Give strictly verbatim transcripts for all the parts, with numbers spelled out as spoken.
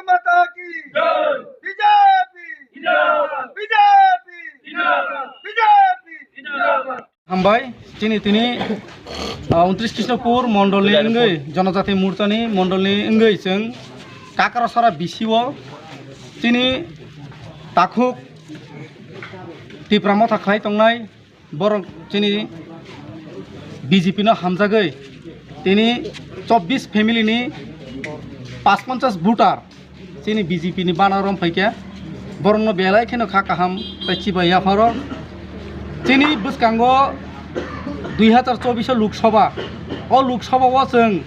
माता की जय। बीजेपी जिंदाबाद। बीजेपी जिंदाबाद। बीजेपी जिंदाबाद। Hambai, chini tini, ah, untris Krishnapur mondolni wngwi, Jonojati Morchani mondolni wngwi chwng Kakrasara bisio chini takhuk Tipra Motha khlai tongnai, borok chini B J P no hamjagwi tini chobbish family ni paanch ponchas voter chini B J P ni bana rom phaikha, borokno belai kheno kha kaham tei chibai yapharo. Chini bwskango dui hazar chobbish o Lok Sabha, o Lok Sabha o chwng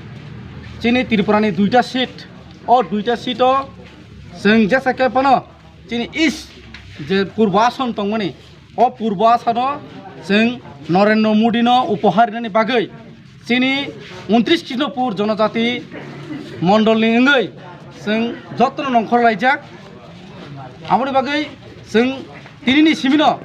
chini Tripura ni duita seat, o duita seat o chwng jesa khe phano chini East je Purbo Ason tongmani, o Purbo Asano chwng Narendra Modi no upohar rinani bagwi chini untris Krishnapur Jonojati mondolni wngwi chwng jotono nongkhor laijak. Aboni bagwi chwng tinini simino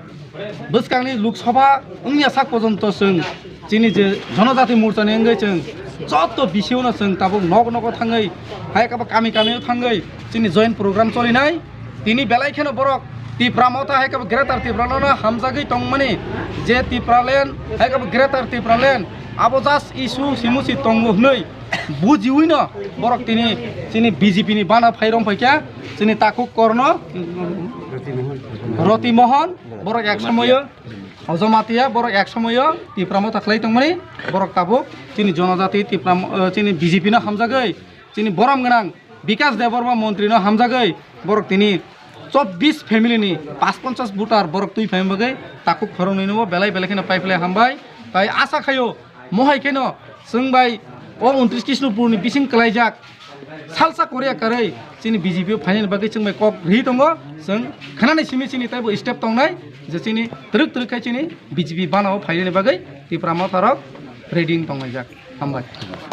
bwskangni Lok Sabha wngya sak porjonto chwng chini je Jonojati Morchani wngwi chwng joto bisio no chwng tabuk nok nogo thangwi, hai khe bo kami kamio thangwi chini joint program cholinai. Tini belai kheno borok Tipra Motha hai khe bo Greater Tipraland no hamjagwi tongmani, je Tipraland hai khe bo Greater Tipraland abo just issue simusi tongo hwnwi bujiwi no borok tini chini B J P ni bana phai rong phaikha, chini takhuk Korno Roti Mohon, borok ek somoyo Jamatia, borok ek somoyo Tipra Motha khlai tongmani, borok tabuk chini Jonojati Tipra Mo-, eh, chini B J P no hamjagwi, chini borom gwnang Bikas Debbarma montri no hamjagwi borok tini chobbish family ni paanch ponchas voter borok twi phaima bagwi takhuk khoroknwi no belai belai kheno paiphlai hambai. Tai asa khaio mohai kheno chwng bai o untris Krishnapur ni bising kwlaijak salsa Korea karwi chini B J P o phainani bagwi chwng bai kok rwi tongo. Chwng khanani simi chini taibo step tongnai je chini twrwk twrwk khai chini B J P bana o phainani bagwi Tipra Motha rok ready wng tonglaijak. Hambai.